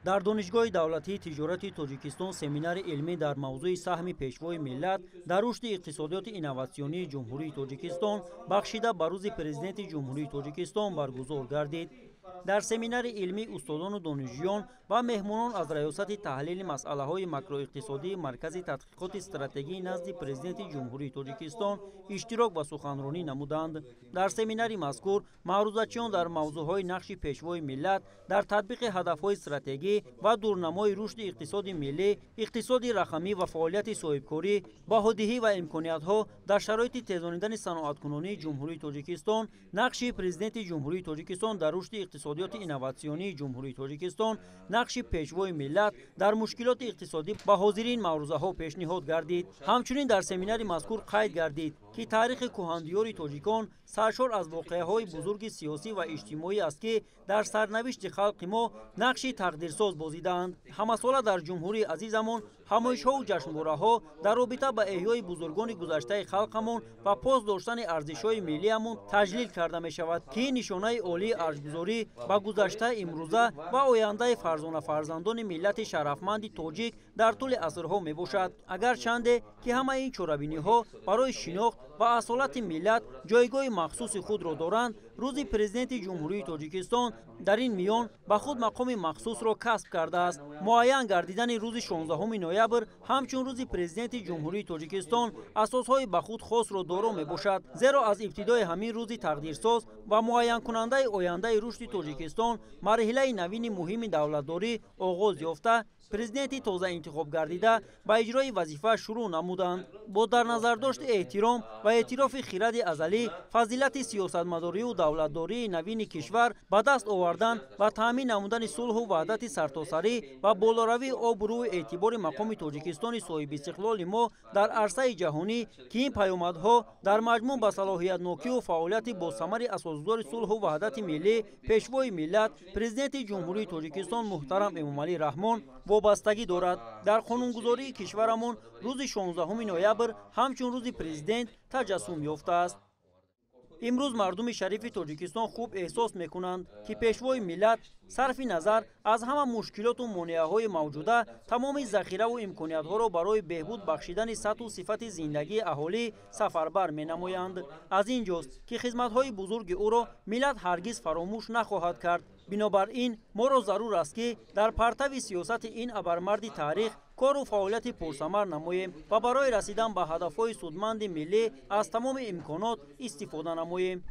Дар Донишгоҳи давлатии тиҷорати Тоҷикистон семинари илмӣ дар мавзӯи саҳми Пешвои миллат дар рушди иқтисодиёти инноватсионии Ҷумҳурии Тоҷикистон, бахшида ба Рӯзи Президенти Ҷумҳурии Тоҷикистон, баргузор гардид. Дар семинари илмӣ устодону донишҷӯён ва меҳмонон аз Раёсати таҳлили масъалаҳои макроиқтисодии Маркази тадқиқоти стратегии назди Президенти Ҷумҳурии Тоҷикистон иштирок ва суханронӣ намуданд. Дар семинари мазкур маърузачиён дар мавзӯъҳои нақши Пешвои миллат дар татбиқи ҳадафҳои стратегӣ ва дурнамои рушди иқтисоди миллӣ, иқтисоди рақамӣ ва фаъолияти соҳибкорӣ, баҳодиҳӣ ва имкониятҳо дар шароити тезонидани саноаткунонии Ҷумҳурии Тоҷикистон, нақши Президенти Ҷумҳурии Тоҷикистон дар рушди иқтисодиёти инноватсионии Ҷумҳурии Тоҷикистон, нақши Пешвои миллат дар мушкилоти иқтисодӣ ба ҳозирин маърузаҳо пешниҳод гардид. Ҳамчунин дар семинари мазкур қайд гардид, ки таърихи кӯҳандиёри тоҷикон саршор аз воқеаҳои бузурги сиёсӣ ва иҷтимоӣ аст, ки дар сарнавишти халқи мо нақши тақдирсоз бозидаанд. Ҳамасола дар ҷумҳурии азизамон ҳамоишҳову ҷашнвораҳо дар робита ба эҳёи бузургони гузаштаи халқамон ва пос доштани арзишҳои миллиамон таҷлил карда мешавад, ки нишонаи олии арҷгузорӣ ба гузашта, имрӯза ва ояндаи фарзона-фарзандони миллати шарафманди тоҷик дар тӯли асрҳо мебошад. Агарчанде ки ҳамаи ин чорабиниҳо барои шинохт ва асолати миллат ҷойгоҳи махсуси худро доранд, Рӯзи Президенти Ҷумҳурии Тоҷикистон дар ин миён ба худ мақоми махсусро касб кардааст. Муайян гардидани рӯзи 16 ноябр ҳамчун Рӯзи Президенти Ҷумҳурии Тоҷикистон асосҳои ба худ хосро доро мебошад, зеро аз ибтидои ҳамин рӯзи тақдирсоз ва муайянкунандаи ояндаи рушди Тоҷикистон марҳилаи навини муҳими давлатдорӣ оғоз ёфта, президенти тозаинтихобгардида ба иҷрои вазифа шурӯъ намуданд. Бо дар назардошти эҳтиром ва эътирофи хиради азалӣ, фазилати сиёсатмадорию давлатдории навини кишвар, ба даст овардан ва таъмин намудани сулҳу ваҳдати сартосарӣ ва болоравии обрӯю эътибори мақоми Тоҷикистони соҳибистиқлоли мо дар арсаи ҷаҳонӣ, ки ин паёмадҳо дар маҷмӯъ ба салоҳиятнокию фаъолияти босамари асосгузори сулҳу ваҳдати миллӣ, Пешвои миллат, Президенти Ҷумҳурии Тоҷикистон муҳтарам Эмомалӣ Раҳмон вобастагӣ дорад, дар қонунгузории кишварамон рӯзи 16 ноябр ҳамчун Рӯзи Президент таҷассум ёфтааст. Имрӯз мардуми шарифи Тоҷикистон хуб эҳсос мекунанд, ки Пешвои миллат сарфи назар аз ҳама мушкилоту монеаҳои мавҷуда тамоми захираву имкониятҳоро барои беҳбуд бахшидани сатҳу сифати зиндагии аҳолӣ сафарбар менамоянд. Аз ин ҷост, ки хизматҳои бузурги ӯро миллат ҳаргиз фаромӯш нахоҳад кард. Бинобар ин моро зарур аст, ки дар партави сиёсати ин абармарди таърих кору фаъолияти пурсамар намоем ва барои расидан ба ҳадафҳои судманди миллӣ аз тамоми имконот истифода намоем.